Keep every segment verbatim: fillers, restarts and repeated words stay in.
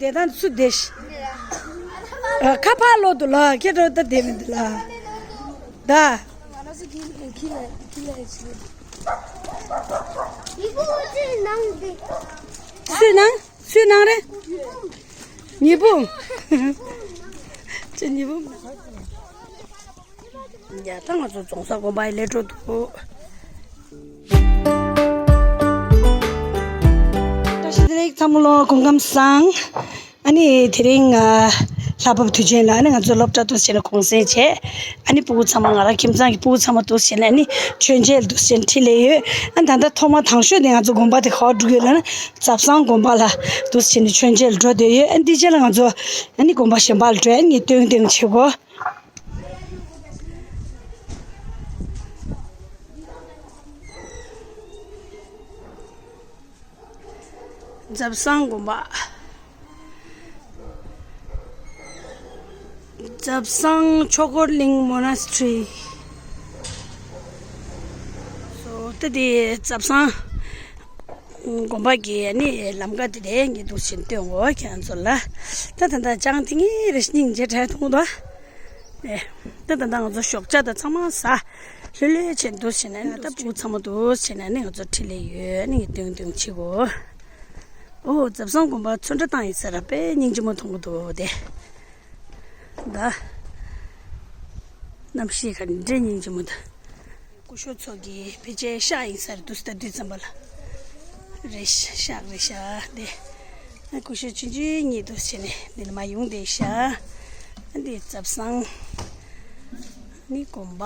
བསྡད་སྟངས་སུ་བསྡད་ཤི། ཨ། ཁ་ཕར་ལོག་འདུག་ལ། ཁྱེད་རང་ད་བསྡད་མི་འདུག་ལ། ད། སུས་གནང་། སུས་གནང་རེད། ཉི་བུ། ཁྱེད་ཉི་བུ། ཡ། ད་ང་ཚོ་རྫོང་གསར་དགོན་པ་ཡི་ལས་འགྲོ་འདུག། བཀྲ་ཤིས་བདེ་ལེགས་ཚང་མ་ལོ། སྐུ་ཁམས་བཟང་། ཨ་ནི་དེ་རིང་ཨ། ལྷ་བབས་དུས་ཆེན་ལ། ཨ་ནི་ང་ཚོ་སློབ་གྲྭ་འདུག་སེ་བྱས་ནས་གུང་སེང་བྱས། ཨ་ནི་སྤུ་གུ་ཚང་མ། ང་རང་ཁྱིམ་ཚང་གི་སྤུ་གུ་ཚང་མ་འདུག་སེ་བྱས་ནས། ཨ་ནི་མཆོད་མཇལ་འདུག་སེ་བྱས་ནས་འཁྲིད་སླེབས་ཡོད། ཨ་ནི་ད་ལྟ་ཐོག་མ་དང་ཤོས་དེ་ང་ཚོ་དགོན་པ་དེ་ག་པར་འགྲོ་གི་ཡོད་ལབ་ན། ཛབ་གསང་དགོན་པ་ལ་འདུག་སེ་བྱས་ནས་མཆོད་མཇལ་འགྲོ་བསྡད་ཡོད། ཨ་ནི་འདི་རྗེས་ལ་ང་ཚོ་ཨ་ནི་དགོན་པ་གཞན་པ་ལ་འགྲོ། ཨ་ནི་ངས་སྟོན་སྟོན་བྱེད་གོ། ཛབ་གསང་དགོན་པ། ཛབ་གསང་ཆོས་འཁོར་གླིང་མོ་ན་སི་ཊི་རི། སོ། ད་དེ་ཛབ་གསང་དགོན་པ་གི་ནི་ལམ་ཀ་དེ་རེད། ངས་འདུག་སེ་སྟོན་གོ་ཁྱེད་རང་ཚོ་ལ། ད་ད་ད་ཅང་དེ་ངའི་རེ་སྙིང་རྗེ་དྲན་ཐུང་དོ། ཨེ། ད་ད་ད་ང་ཚོ་ཞོགས་ཇ་དང་ཚང་མ་ཟ། ལྷོད་ལྷོད་བྱས་འདུག་སེ་བྱས་ནས། ད་སྤུ་གུ་ཚང་མ་འདུག་སེ་བྱས་ནས་ནི་ང་ཚོ་འཁྲིད་སླེབས་ཡོད། ནི་སྟོན་སྟོན་བྱེད་གོ། ཨོ། ཛབ་གསང་དགོན་པ་ཚོན་ཁྲ་བཏང་ཡིན་ས་ར། དཔེ་སྙིང་རྗེ་མོ་མཐོང་གི་འདུག་དེ། ད་གནམ་གཤིས་ག་འདྲ་སྙིང་རྗེ་མོ་འདུག། སྐུ་ཞབས་ཚོ་གི་ཕལ་ཆེར་ཤག་ཡིན་ས་རེད་འདུག་སྟབས་བདེ་ཙམ་པ་ལ། རེད་ཤག། རེད་ཤག་དེ། སྐུ་ཞབས་ཆུང་ཆུང་གཉིས་འདུག་སེ་བྱས་ནས་འདི་ལ་མར་ཡོང་བསྡད་ཤག། འདི་ཛབ་གསང་ནི་དགོན་པ།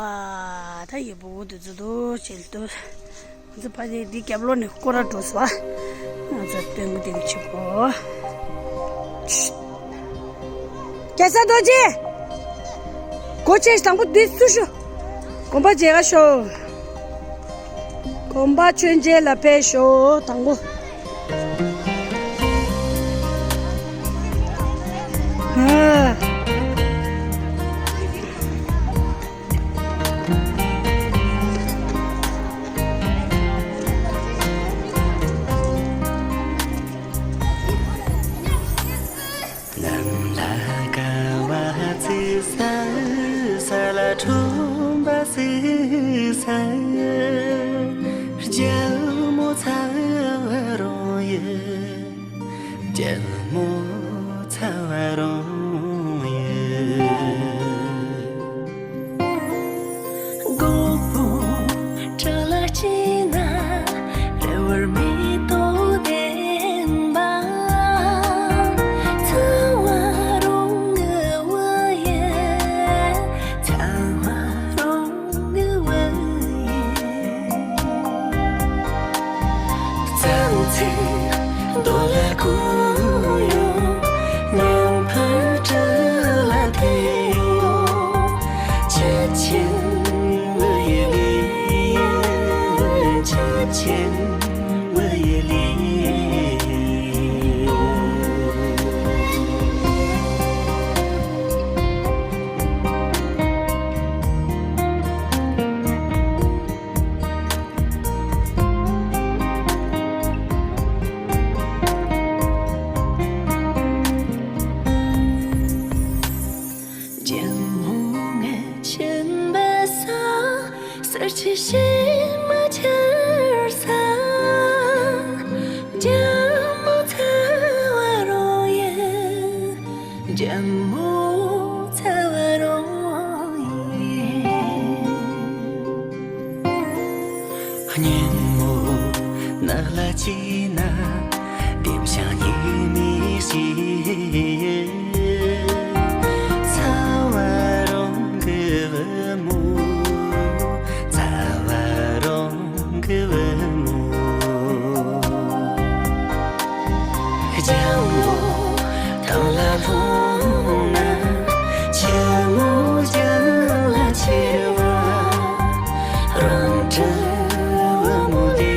ད་ཡི་བུ་འདི་ཚོ་འདུག་བྱས་འདུག། ང་ཚོ་ཕ་གི་འདི་རྒྱབ་ལོགས་ནས་སྐོར་ར་འགྲོ་སོང་། ང་ཚོ་སྟོན་གོ་སྟོན་གོ་བྱེད་གོ། རྒྱལ་ས་རྡོ་རྗེ། སྒོ་ཕྱེ། དང་པོ་འདི་ཚུར་ཤོག། དགོན་པ་མཇལ་ག་ཤོག། དགོན་པ་མཆོད་མཇལ་ལ་ཕེབས་ཤོག། དང་པོ། ཨ། ནམ་ལ་དགའ་བ་བརྩི་ས། ས་ལ་ཁྲོན་པ་བརྩི་ས། རྒྱལ་མོ་ཚ་བ་རང་ཡོད། རྒྱལ་མོ་ཚ་བ་རང་ཡོད། སྒོ་པོ་བྲག་ལ་ཕྱེ་ན། རེ་བར་མེ་ཏོག་ལྡན་པ། ཚ་བ་རང་གི་བུ་ཡིན། ཚ་བ་རང་གི་བུ་ཡིན། གཙང་ཆེན་རྡོ་ལ་བརྐོས་ཡོང་། མཉམ་པར་བྲག་ལ་ཐིམ་ཡོང་། ཆུ་ཆེན་བུ་ཡི་གླིང་། ཆུ་ཆེན་བུ་ཡི་གླིང་། རྒྱལ་མོ་ངའི་ཁྱིམ་པའི་ས། གསེར་གྱི་བྱེ་མ་འཁྱིལ་ས། རྒྱལ་མོ་ཚ་བ་རང་ཡིན། རྒྱལ་མོ་ཚ་བ་རང་ཡིན། སྙིང་མོ་ནགས་ལ་སྐྱེས་ན། ལྡེམ་ཤིང་སྙེ་མའི་ཞིང་། ཚ་བ་རང་གི་བུ་མོ། ཚ་བ་རང་གི་བུ་མོ། ལྗང་མོ་ཐང་ལ་ལྷུང་ན། ཆུ་མོ་རྒྱང་ལ་ཁྱེར་བ། རང་གྲོལ་བུ་མོ་ལེ།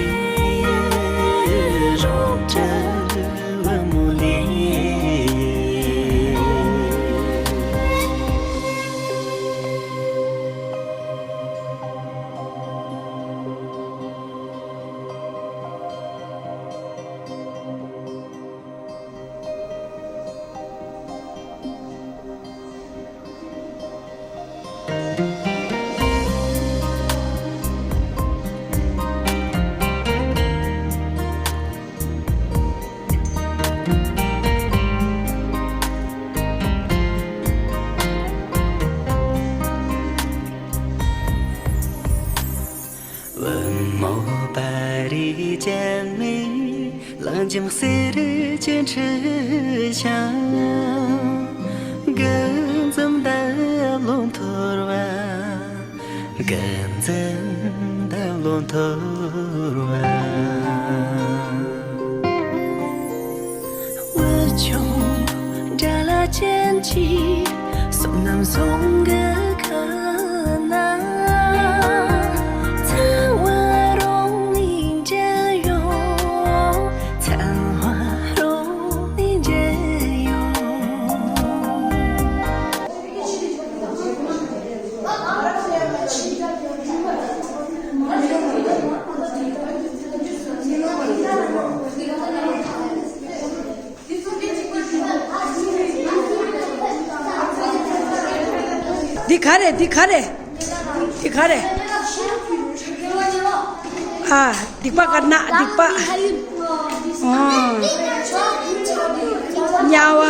རང་གྲོལ་བུ་མོ་ལེ། ལང་འཇམ་གསེར་གྱི་འཕྲུལ་ཞིང་། དགུ་འཛོམས་འདབ་ལོ་འཐོར་བ། དགུ་འཛོམས་འདབ་ལོ་འཐོར་བ། འོད་ཆུང་འདྲ་ལ་ཅན་གྱི་བསོད་ནམས་ཟུང་གི་ཁ་ན། ཚ་བ་རོང་ནས་འཇལ་ཡོང་། ཚ་བ་རོང་ནས་འཇལ་ཡོང་། འདི་ག་རེ། འདི་ག་རེ། འདི་ག་རེ། ཨ། སྡིག་པ་དཀར་ནག་སྡིག་པ། ཨོ། དམྱལ་བ།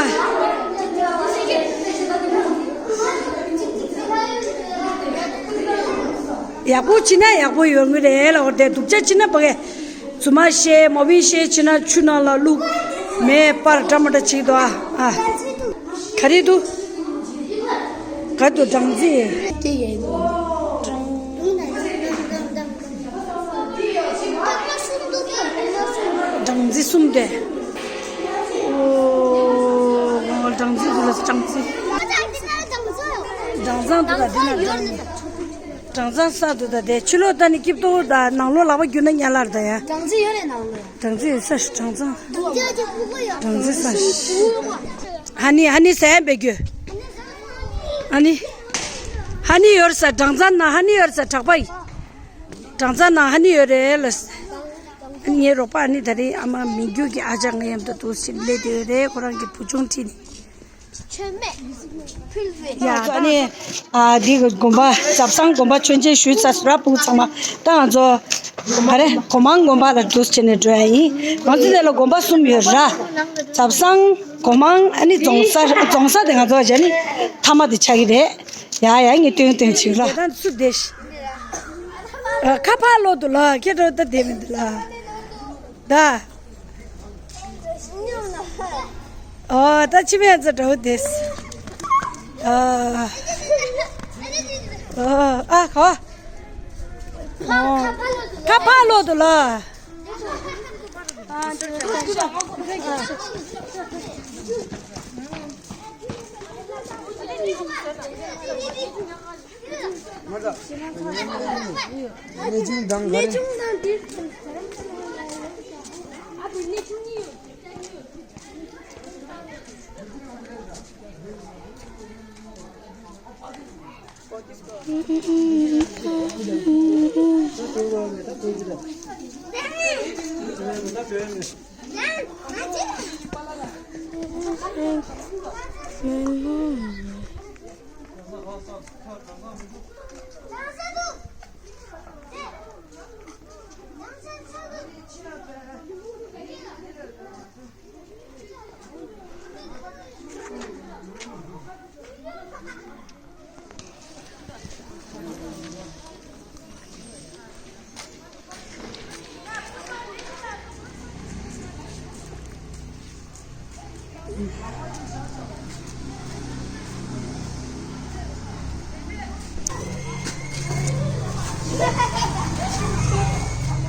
ཡག་པོ་བྱིན་ན་ཡག་པོ་ཡོང་གི་རེད་ལབ་པ་དེ། སྡུག་ཅག་བྱིན་ན་ཕ་གི། རྫུན་མ་བཤད། མ་བིན་བཤད་བྱིན་ན་ཆུ་ནང་ལ་བླུགས། མེ་སྤར་འདྲ་མ་འདྲ་བྱེད་ཀྱི་འདུག་ཨ། ཨ། ག་རེ་འདུག་ག་འདུག་སྦྲང་རྩི། དེ་ཡིན། སྦྲང་སྦྲང་རྩི་གསུམ་དེ། ཨོ། སྦྲང་རྩི་འདུག་ལ། སྦྲང་རྩི། སྦྲང་རྩི་འདུག་ད། འདི་ན་སྦྲང་། སྦྲང་རྩི་ཟ་འདུག་ད་དེ། ཕྱི་ལོགས་ད་ནི་སྐྱིབས་ཏོ་ད། ནང་ལོགས་ལག་པ་བརྒྱུས་ན་ཉལ་ལར་ད་ཡ། སྦྲང་རྩི་ཡོད་རེད་ནང་ལོགས། སྦྲང་རྩི་ཡོད་ས་ཞིག་སྦྲང་རྩི། སྦྲང་རྩི་ཟ་ཞིག་ཧ་ནི། ཧ་ནི་ཟ་ཡ་འབད་རྒྱུ། ཧ་ནི། ཧ་ནི་ཡོད་ས། སྦྲང་རྩི་ནང་ཧ་ནི་ཡོད་ས། གྲགས་པ་ཡིན། སྦྲང་རྩི་ནང་ཧ་ནི་ཡོད་རེད་ལ། ཨ་ནི་ངའི་རོགས་པ་ཨ་ནི་ད་རེས་ཨ་མ་མི་རྒྱུད་ཀྱི་ཨ་ཅག་ང་མཉམ་དུ་འདུག་སེ་སླེབས་བསྡད་ཡོད་རེད། ཁོ་རང་གི་བུ་ཆུང་ཁྲིད་ནས། ཡ། ཨ་ནི། ཨ། འདི་གི་དགོན་པ། ཟབ་གསང་དགོན་པ་མཆོད་མཇལ་ཞུས་ཚར་སོང་ར། ཕྲུ་གུ་ཚང་མ། ད་ང་ཚོ་ག་རེ། སྒོ་མང་དགོན་པ་ལ་འདུག་སེ་བྱས་ནས་འགྲོ་ཡ་ཡིན། ང་ཚོ་དེ་ལ་དགོན་པ་གསུམ་ཡོད་ར། ཟབ་གསང་། སྒོ་མང་། ཨ་ནི་རྫོང་གསར། རྫོང་གསར་དེ་ང་ཚོ་བྱས་ནི་མཐའ་མ་དེ་ཆགས་ཀྱི་རེད། ཡ་ཡ། ངས་སྟོན་སྟོན་བྱེད་ལ། ཁ་ཕར་ལོག་འདུག་ལ། ཁྱེད་རང་ད་བསྡད་མི་འདུག་ལ། ད། ཨོ། ད་ཕྱི་མའི་ཚོ་འདྲ་བོ་དེས། ཨ། ཨོ། ཨ། ཁ། ཁ་ཕར་ལོག་འདུག་ལ། གནས་ཆུང་དང་ག་རེ།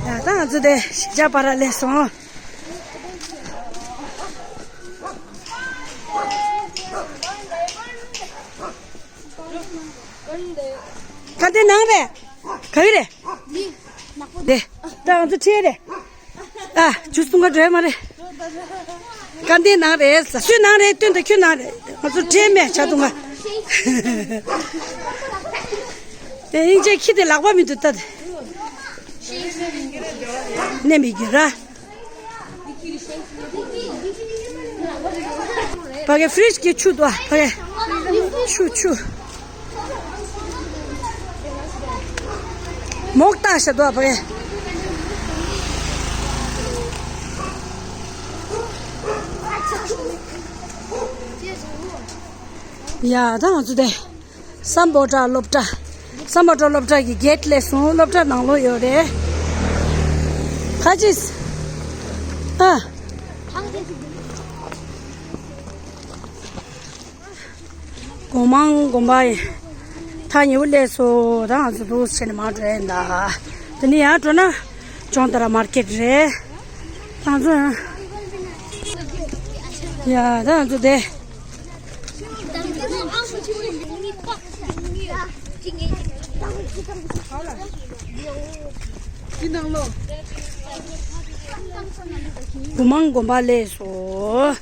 ཡ། ད་ང་ཚོ་དེ་གཞིས་ཆགས་པ་ར་སླེབས་སོང་། ག་འདི་ནང་རེད། ག་གི་རེད། འདི། ད་ང་ཚོ་ཁྲིད་རེད། ཨ། ཇུས་བཏུང་ག་འགྲོ་ཡ་མ་རེད། ག་འདི་ནང་རེད་ཟེར། སུའི་ནང་རེད། སྟོན་ད་ཁྱོད་ནང་རེད། ང་ཚོ་ཁྲིད་མེད་ཇུས་བཏུང་ག། དེ་སྙིང་རྗེ། ཁྱི་དེ་ལག་པ་མི་འདུག་ད། གནས་མི་འགྱུར་ར། ཕ་གི་ཕི་རིཇ་གི་ཆུ་འདུག་ཨ། ཕ་གི་ཆུ་ཆུ། མོག་ཏ་ཤ་འདུག་ཨ། ཕ་གི། ཡ། ད་ང་ཚོ་དེ། སམ་བྷོ་ཊ་སློབ་གྲྭ། སམ་བྷོ་ཊ་སློབ་གྲྭ་གི་གེ་ཊི་སླེབས་སོང་། སློབ་གྲྭ་ནང་ལོགས་ཡོད་རེད། ཁ་ཅིག་ཨ། སྒོ་མང་དགོན་པ་ཡིན། ཐག་ཉེ་བོ་སླེབས་སོང་། ད་ང་ཚོ་འདུག་བྱས་ནས་མར་འགྲོ་ཡིན་ད། དེ་ནས་ཡར་འགྲོ་ན་ཅོང་ཏ་ར་མར་ཀེད་རེད། ད་ང་ཚོ་ཡ། ད་ང་ཚོ་དེ། སྒོ་མང་དགོན་པ་སླེབས་སོང་།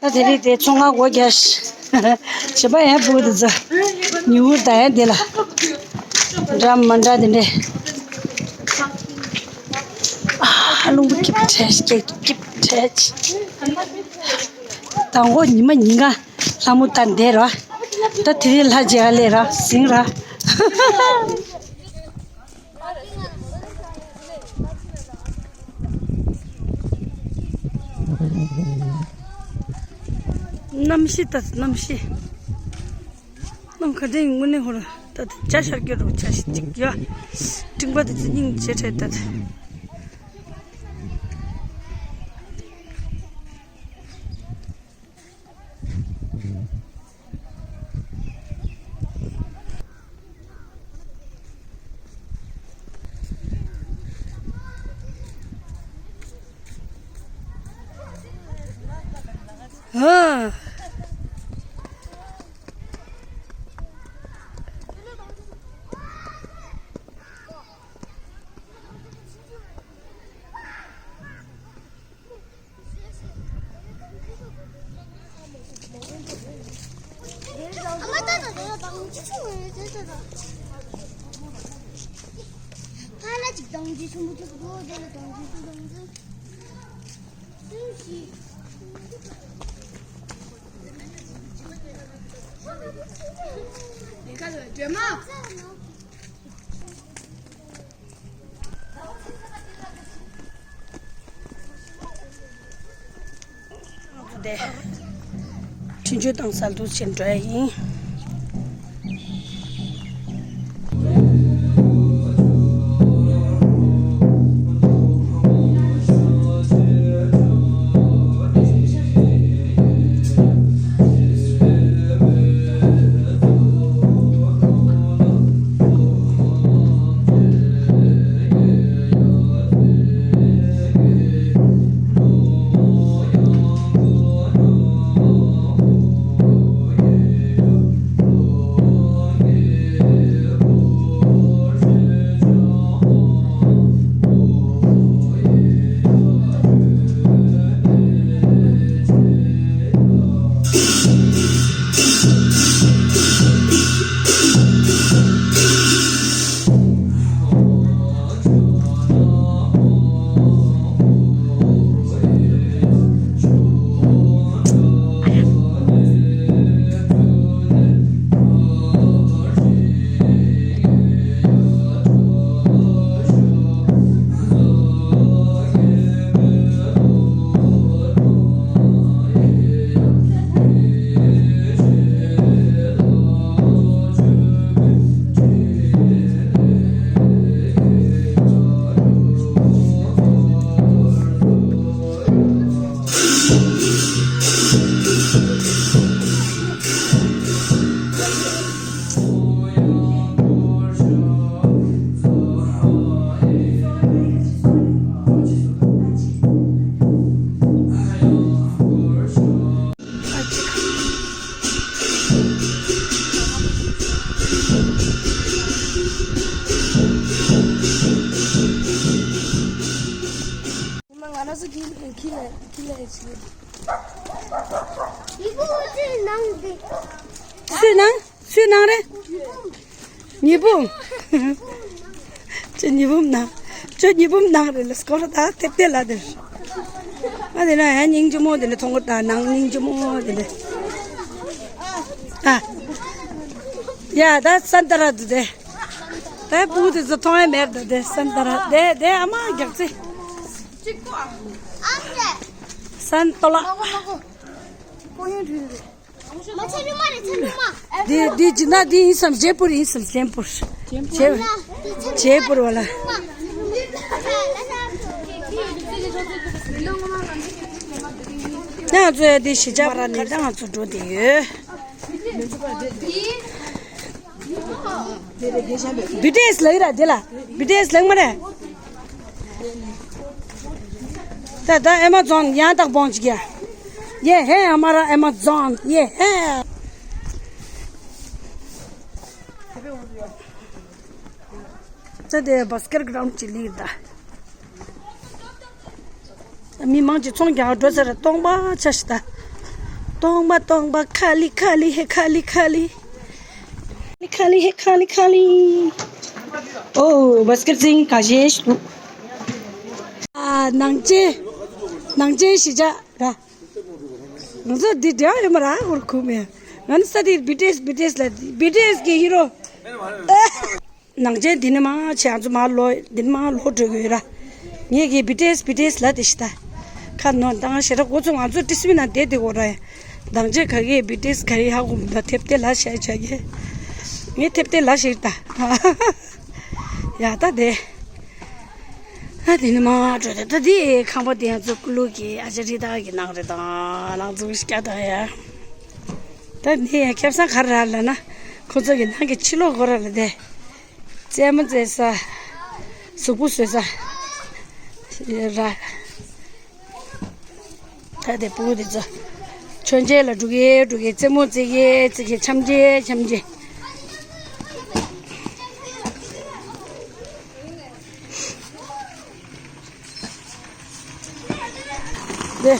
ད་དེ་རིང་དེ་ཚོང་ཁང་སྒོ་རྒྱག་བྱེད་པ་ཡང་སྤུ་གུ་དེ་ཚོ་ཉི་འུར་ད་ཡང་དེ་ལ་འདྲ་མི་འདྲ་དེ་འདྲས། ཨ། རླུང་བུ་སྐྱིད་པོ་བྲལ། སྐྱིད་སྐྱིད་པོ་བྲལ། དང་པོ་ཉི་མ་ཉིན་གང་ལྷ་མོ་ལྟར་བསྡད་ར། ད་དེ་རིང་ལྷ་མཇལ་ལས་ར་ཟིང་ར། གནམ་གཤིས་ད་གནམ་གཤིས། གནམ་ག་དེ་དངོས་གནས་ཧོ་ར། ད་ད་བྱ་ཤར་སྐྱོ་རུ་བྱ་ཞིག་ཅིག་ཡ། སྤྲིན་པ་དེ་ཚོ་སྙིང་རྗེ་ཁྲལ་ད། ཨ། དེ། འཕྲིན་བཅོལ་བཏང་སར་འདུག་བྱས་འགྲོ་ཡ་ཡིན། ང་རང་ཚོ་ཁྱི་ཁྱི་ལ་ཁྱི་ལ་ཡི་བུ་ཚོའི་ནང་དེ། སུའི་ནང་། སུའི་ནང་རེད། ཉི་འབུམ། ཁྱོད་ཉི་འབུམ་ནང་། ཁྱོད་ཉི་འབུམ་ནང་རེད་ལ་སྐོར་ད་ཐེབས་ཐེབས་ལ་དེར། ཨ་དེ་ན་ཡང་སྙིང་རྗེ་མོ་དེ་ལ་མཐོང་གི་ད་ནང་སྙིང་རྗེ་མོ་དེ་ལ། ཨ། ཡ་ད་སན་ཏ་ར་དུ་དེ། ད་བུ་དེ་ཚོ་མཐོང་ཡ་མེད་ད་དེ་སན་ཏ་ར་དེ་དེ་ཨ་མ་རྒྱག་ཚེ། གཅིག་པོ་ཨ། ཨ་མ་རེད། ཏན་ཏོ་ལ། འདི་འདི་ཇི་ན་འདི་ཡིན་སམ་ཇེ་པུར་ཡིན་སམ་ཇེ་པུར། ཇེ་ཇེ་པུར་བ་ལ། ང་ཚོ་ཡ་འདི་གཞིས་ཆགས་པ་ར་ནས་ད་ང་ཚོ་འགྲོ་བསྡད་ཡོད། བི་ཏི་ཨེས་ལ་ཡིན་ར་འདི་ལ། བི་ཏི་ཨེས་ལ་མ་རེད། ད་ད་ཨེ་མ་ཛོན་ཡང་དག་པོང་ཅིག་ཡ། ཡེ་ཧེ་ཨ་མ་ར་ཨེ་མ་ཛོན་ཡེ་ཧེ། ད་དེ་བྷ་སི་ཀེཊ་གི་རའུན་ཅིག་ལིག་ད། མི་མང་ཅིག་ཚོང་རྒྱག་འགྲོ་ཟེར། སྟོང་པ་ཆ་ཤི་ད། སྟོང་པ་སྟོང་པ་ཁ་ལི་ཁ་ལི་ཧེ་ཁ་ལི་ཁ་ལི། ཁ་ལི་ཧེ་ཁ་ལི་ཁ་ལི། ཨོ་བྷ་སི་ཀེཊ་ཟིང་ག་ཞེ་ཞུ། ཨ་ནང་ཆེན། ནང་ཆེན་གཞིས་ཆགས་ར། ང་ཚོ་འདི་འབྲེལ་བ་ཡོད་མ་ར་ཧུར་ཁུག་མེད། ང་ནི་ས་དེ་བི་ཏི་ཨེས་བི་ཏི་ཨེས་ལ་བི་ཏི་ཨེས་གི་ཧི་རོ། ནང་ཆེན་འདི་ནས་མར་ཆེ། ང་ཚོ་མར་ལོག་འདི་ནས་མར་ལོག་འགྲོ་གི་ཡོད་ར། ངས་ཀྱིས་བི་ཏི་ཨེས་བི་ཏི་ཨེས་ལབ་དེ་ཤི་ད། ཁ་ནོར་བཏང་ཞེ་དྲག་འགོ་ཚུགས། ང་ཚོ་ཏི་སི་བི་ནང་བསྡད་དེ་གོ་ར་ཡ། ནང་ཆེན་ག་གེ་བི་ཏི་ཨེས་ག་རེ་ཧ་གོ་མི་འདུག་ཐེབས་ཏེ་ལ་ཤ་ཆ་གི། ངས་ཐེབས་ཏེ་ལ་ཤིག་ད། ཡ་ད་དེ། ཨ་དེ་ནས་མར་འགྲོ་དེ་ད་དེ་ཁང་པ་དེ་ཡང་ཚོ་ཀུ་ལུ་གི་ཨ་ཅག་རི་དྭགས་ཀྱི་ནང་རེད་ད། ནང་ཚུགས་ཤ་ད་ཡ། ད་འདི་ཡང་ཁེབས་སང་ག་རེ་ར་ལབ་ན། ཁོ་ཚོ་གི་ནང་གི་ཕྱི་ལོགས་སྒོ་ར་ལ་དེ། རྩེད་མོ་རྩེ་ས། གཟུགས་པོ་བཟོ་ས། ར། ད་དེ་ཕྲུ་གུ་དེ་ཚོ། མཆོད་མཇལ་ལ་འགྲོ་གི་འགྲོ་གི། རྩེད་མོ་རྩེ་གི་རྩེ་གི། འཆམ་མཇལ་འཆམ་མཇལ། དེ།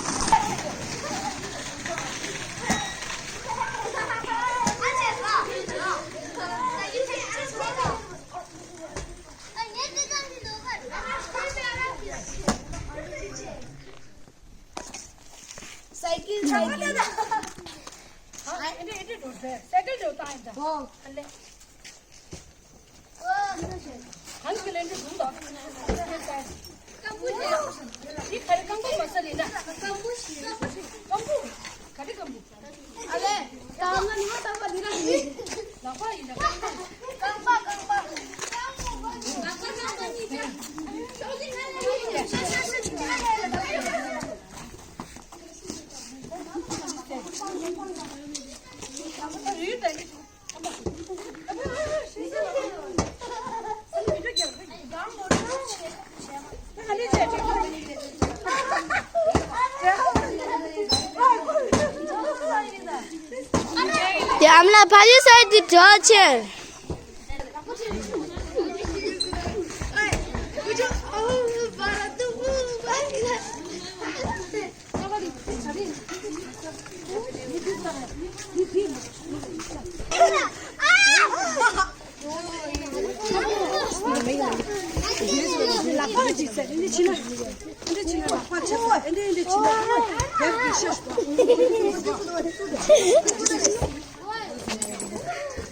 སའི་ཀལ་སའི་ཀལ། ཨ་འདྲ་འདྲ་འགྲོ་ཟེར། སའི་ཀལ་འགྲོ་བཏང་ཡིན་ད། ཨ་ལེ། གང་གི་ལན་འགྲོ་འདུག་ད། འདི་ག་རེ་རྐང་པ་མ་ཟ་ལེ་ན། རྐང་པ་ག་རེ་རྐང་པ། ཨ་ལེ། ད་ང་ནི་ང་རྟག་པ་འདི་རང་ཡིན། ལག་པ་ཡིན་ན་རྐང་པ། རྐང་པ་རྐང་པ། ལག་པ་རྐང་པ་གཉིས་ཀ། དེ་ཨ་མ་ལགས་ཕ་ཡུལ་ས་ཡི་དེ་གྲོགས་ཆེ།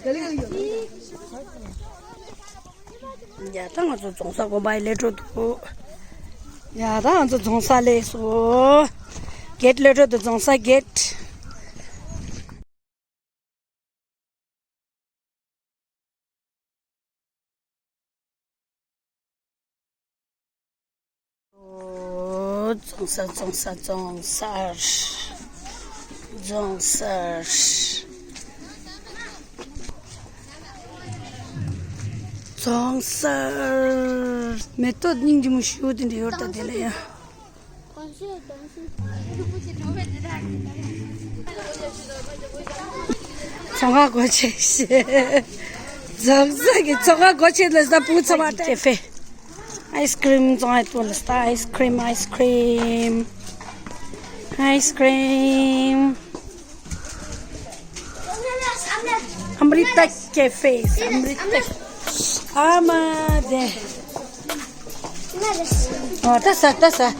ཡ་ད་ང་ཚོ་རྫོང་སར་དགོན་པ་ཡི་སླེབས་འགྲོ་འདུག་ཡ་ད་ང་ཚོ་རྫོང་སར་སླེབས་སོང་། གེ་ཊི་སླེབས་འགྲོ་འདུག་རྫོང་སར་གེ་ཊི། ཨོ། རྫོང་སར་རྫོང་སར་རྫོང་སར། རྫོང་སར། རྫོང་སར། མེ་ཏོག་སྙིང་རྗེ་མོ་ཞེ་པོ་དེ་འདྲ་ཡོད་རེད་ད་དེ་ལ་ཡ། ཚོང་ཁང་སྒོ་ཕྱེ་ཤེས། རྫོང་སར་གྱི་ཚོང་ཁང་སྒོ་ཕྱེ་ལ་ས་ཕྲུ་གུ་ཚང་མ་ཀེ་ཧྥེ། ཨའི་སི་ཀྲིམ་བཙོང་ཡ་ཐུག་ལ་ས་ཨའི་སི་ཀྲིམ་ཨའི་སི་ཀྲིམ། ཨའི་སི་ཀྲིམ། ཨམ་རི་ཏ་ཀེ་ཧྥེ། ཨམ་རི་ཏ། ཨ་མ་དེ། ཨོ་ད་ས་ད་ས།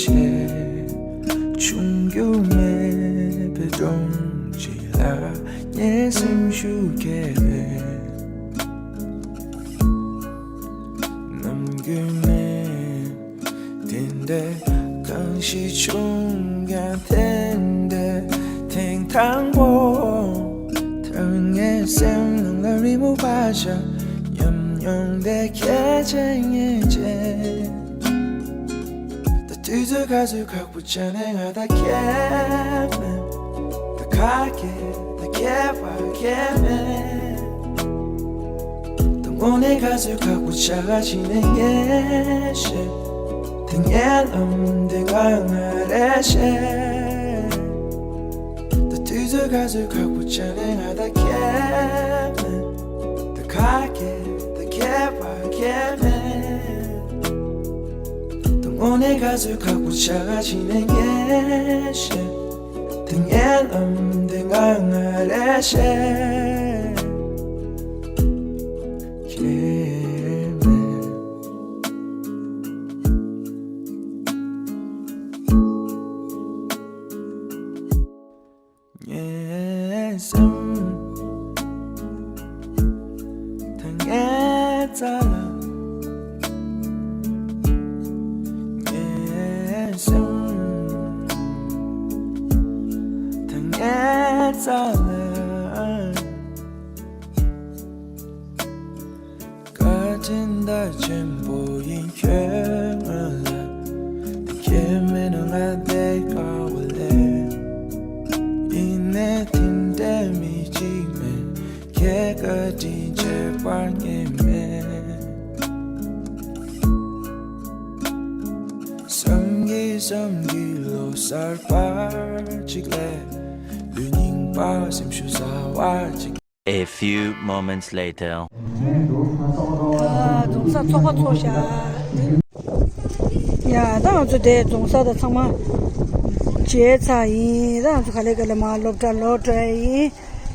ཆེ། ཆུང་རྒྱུ་མེད་པའི་སྒྲོམ་གཅིག་ལ་ངའི་སེམས་ཤུགས་སྐྱེས་པས། ནམ་རྒྱུན་ནས་དེ་འདྲའི་གང་ཞིག་བྱུང་ཀྱང་དེ་འདྲའི་ཐེངས་དང་པོ། ད་ངའི་སེམས་ནང་ལ་རི་མོ་བ་ཤ་ཉམས་མྱོང་དེ་ཁྱེད་ཅན་ངེས་ཅན། ད་དུས་ཚོད་ག་ཚོད་ཁག་པོ་ཆགས་ནས་ང་ད་ཁྱད་མེད། ད་ཁ་སྐད་ད་སྐད་པ་ཁྱད་མེད། ད་དངོས་གནས་ག་ཚོད་ཁག་པོ་ཆགས་ཕྱིན་ནས་ངས་ཤེས། ད་ངའི་ལམ་དེ་ང་ང་རེ་ཤེས། ད་དུས་ཚོད་ག་ཚོད་ཁག་པོ་ཆགས་ནས་ང་ད་ཁྱད་མེད། ད་ཁ་སྐད་ད་སྐད་པ་ཁྱད་མེད། ད་དངོས་གནས་ག་ཚོད་ཁག་པོ་ཆགས་ཕྱིན་ནས་ངས་ཤེས། ད་ངའི་ལམ་དེ་ང་ང་རེ་ཤེས། ཁྱད་མེད། ངའི་སེམས་ད་ངའི་རྩ་ལ། ངའི་སེམས་ད་ངའི་རྩ་ལ། བཀའ་དྲིན་ད་ཆེན་པོ་ཡིན་ཁྱོད་ང་ལ། དེ་ཁྱེད་མེད་ན་ང་བསྡད་དཀའ་བ་ལས། ཡིན་ནའི་དེ་འདྲའི་མི་གཅིག་མེད། ཁྱེད་བཀའ་དྲིན་ཆེ་བར་ངེས་མེད། བསམ་གྱིས་བསམ་གྱིས་ལོ་གསར་པ་གཅིག་ལས། ལུས་རྙིང་པ་སེམས་ཤུགས་ཟ་བ་གཅིག A few moments later. ཨ། རྫོང་སར་ཚོགས་པ་ཚོགས་ཤག་ཡ། ད་ང་ཚོ་དེ་རྫོང་སར་ད་ཚང་མ་མཇལ་ཚར་ཡིན། ད་ང་ཚོ་ག་ལེ་ག་ལེ་མར་སློབ་གྲྭ་ལོག་འགྲོ་ཡ་ཡིན།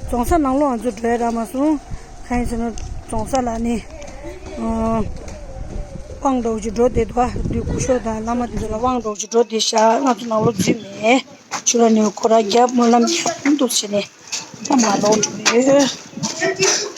རྫོང་སར་ནང་ལོགས་ང་ཚོ་འགྲོ་ཡ་རག་མ་སོང་། གང་ཡིན་ཟེར་ན་རྫོང་སར་ལ་ནི་ཨ། དབང་འགྲོ་གི་འགྲོ་བསྡད་འདུག་ག་དུས་སྐུ་ཞབས་དང་བླ་མ་དེ་ཚོ་ལ་དབང་འགྲོ་གི་འགྲོ་བསྡད་ཤག་ང་ཚོ་ནང་ལོགས་འཛུལ་མེད། ཕྱི་ལ་ནི་སྐོར་ར་རྒྱབ་སྨོན་ལམ་རྒྱབ་འདུག་བྱས་ནས་ད་མར་ལོག་འགྲོ་ཡོད།